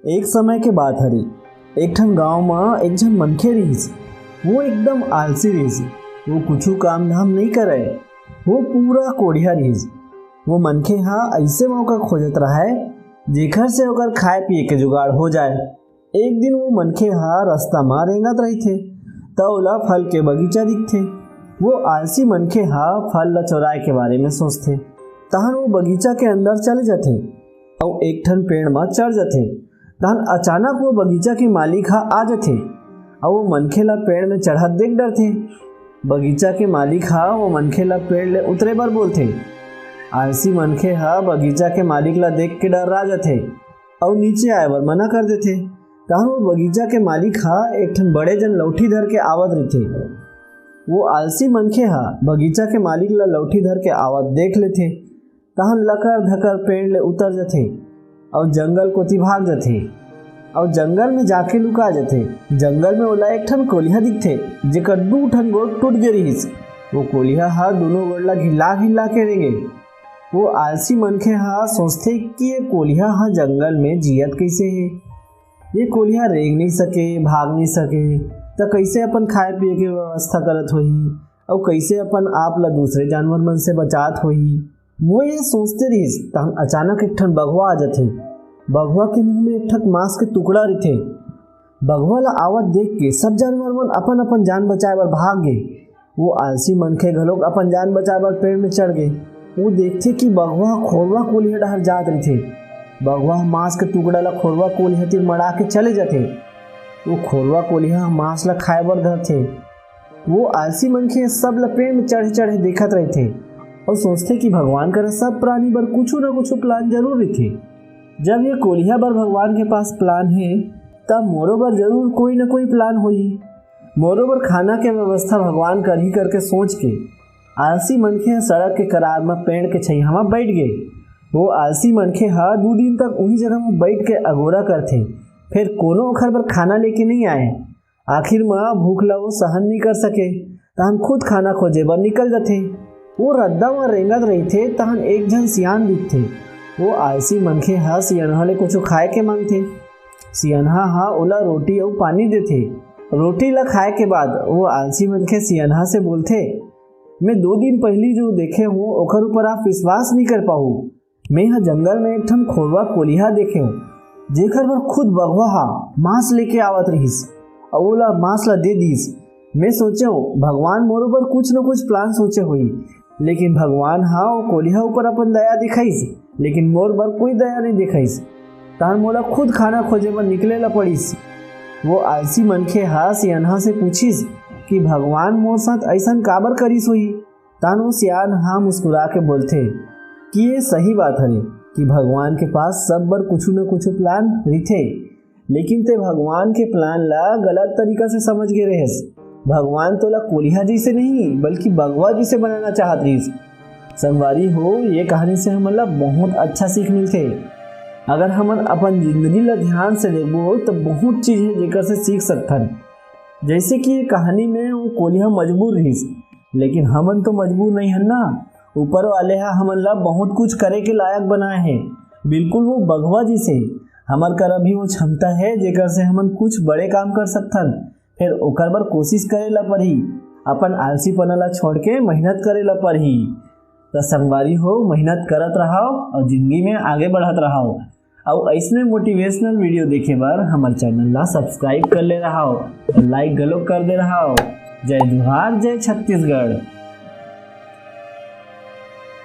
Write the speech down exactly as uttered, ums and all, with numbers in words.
एक समय के बात हरे, एक ठन गांव म एक झन मनखे रिहिस। वो एकदम आलसी रिहिस। वो कुछु काम धाम नइ करय। वो पूरा कोढ़िया रिहिस। वो मनखे ह अइसे मौका खोजत रहय, जेखर से ओकर खाए पिए के जुगाड़ हो जाए। एक दिन वो मनखे ह रस्ता म रेंगत रहिथे, त ओला फल के बगीचा दिखथे। वो आलसी मनखे ह फल ल चोराए के बारे में सोचथे। तहन वो बगीचा के अंदर चले जाथे अउ एक ठन पेड़ म चढ़ जाथे। तहन अचानक वो बगीचा के मालिक ह आ जाथे अउ वो मनखे ल पेड़ में चढ़त देख डरथे। बगीचा के मालिक ह वो मनखे ल पेड़ ले उतरे बर बोलथे। आलसी मनखे ह बगीचा के मालिक ल देख के डर्रा जाथे अउ नीचे आए बर मना कर देथे। तहन वो बगीचा के मालिक ह एक ठन बड़े जन लौठी धर के आवत रहिथे। वो आलसी मनखे ह बगीचा के मालिक ल लौठी धर के आवत देख लेथे। तहन लकर धकर पेड़ ले उतर जथे अउ जंगल कोती भाग जथे अउ जंगल में जाके लुका जथे। जंगल में ओला एक ठन कोलिहा दिखथे, जेकर दू ठन गोड़ टूट गे रिहिस। वो कोलिहा ह दूनों गोड़ ला घिल्ला घिल्ला के रेंगे। वो आलसी मनखे ह सोचथे कि ये कोलिहा ह जंगल में जियत कइसे हे। ये कोलिहा रेंग नइ सके, भाग नइ सके, त कइसे अपन खाए पिए के व्यवस्था करत होही अउ कइसे अपन आप ला दूसरे जानवर मन से बचात होही। वो ये सोचते रिहिस, तहन अचानक एक ठन बघवा आ जथे। बघवा के मुंह में एक ठक मांस के टुकड़ा रहिथे। बघवा ला आवत देख के सब जानवर मन अपन अपन जान बचाए बर भाग गे। वो आलसी मनखे घलोक अपन जान बचाए बर पेड़ में चढ़ गे। वो देखथे कि बघवा ह खोरवा कोलिहा डहर जात रहिथे। बघवा ह मांस के टुकड़ा ला खोरवा कोलिहा तीर मड़ा के चले जाथे। वो खोरवा कोलिहा ह मांस ला खाए बर धरथे। वो आलसी मनखे सब ला पेड़ में चढ़े चढ़े देखत रहिथे अउ सोचथे कि भगवान करा सब प्राणी बर कुछु न कुछु प्लान जरूर रहिथे। जब ये कोलिहा बर भगवान के पास प्लान हे, तब मोरो बर जरूर कोई न कोई प्लान होही। मोरो बर खाना के व्यवस्था भगवान करही करके सोच के आलसी मनखे ह सड़क के करार म पेड़ के छइहा म बइठ गे। वो आलसी मनखे ह दू दिन तक उही जगह म बइठ के अगोरा करथे, फेर कोनो ओखर बर खाना लेके नइ आए। आखिर म भूख ला वो सहन नइ कर सके, तहन खुद खाना खोजे बर निकल जथे। वो रद्दा म रेंगत रहिथे, तहन एक झन सियान दिखथे। वो आलसी मनखे ह सियनहा ले कुछु खाए के मांगथे। सियनहा ह ओला रोटी अउ पानी देथे। रोटी ला खाए के बाद वो आलसी मनखे सियनहा से बोलथे, "मैं दो दिन पहिली जो देखे हूँ, ओकर ऊपर आप विश्वास नइ कर पाहू। मैं ह जंगल में एक ठन खोरवा कोलिहा देखे हूँ, जेकर बर खुद बघवा ह मांस लेके आवत रहिस, अउ ओला मांस ला दे दीस। मैं सोचे हूँ, भगवान मोरो बर कुछ न कुछ प्लान सोचे होही, लेकिन भगवान ह ओ कोलिहा ऊपर अपन दया दिखाइस, लेकिन मोर बर कोई दया नइ दिखाइस। तहन मोला खुद खाना खोजे बर निकले ला पड़िस।" वो आलसी मनखे ह सियनहा से पूछिस कि भगवान मोर साथ अइसन काबर करिस होही? तहन वो सियान ह मुस्कुरा के बोलथे कि ये सही बात हरे कि भगवान के पास सब बर कुछु न कुछु प्लान रिथे, लेकिन ते भगवान के प्लान ला गलत तरीका से समझ गे रहेस। भगवान तोला कोलिहा जइसे नहीं, बल्कि बघवा जइसे बनाना चाहत रिहिस। संगवारी हो, ये कहानी से हमन ला बहुत अच्छा सीख मिलथे। अगर हमन अपन जिंदगी ला ध्यान से देखबो, तो बहुत चीज हे, जेकर से सीख सकथन। जइसे कि ये कहानी में वो कोलिहा मजबूर रिहिस, लेकिन हमन तो मजबूर नइ हन ना। ऊपर वाले ह हमन ला बहुत कुछ करे के लायक बनाए हे, बिल्कुल वो बघवा जइसे। हमर करा भी वो क्षमता हे, जेकर से हमन कुछ बड़े काम कर सकथन। फेर ओकर बर कोशिश करे ला पड़ही, अपन आलसीपना ला छोड़ के मेहनत करे ला पड़ही। त संगवारी हो, मेहनत करत रहव अउ जिंदगी में आगे बढ़त रहव। अउ अइसने मोटिवेशनल वीडियो देखे बर हमर चैनल ला सब्सक्राइब कर ले रहव, like घलो कर दे रहव। जय जोहार, जय छत्तीसगढ़।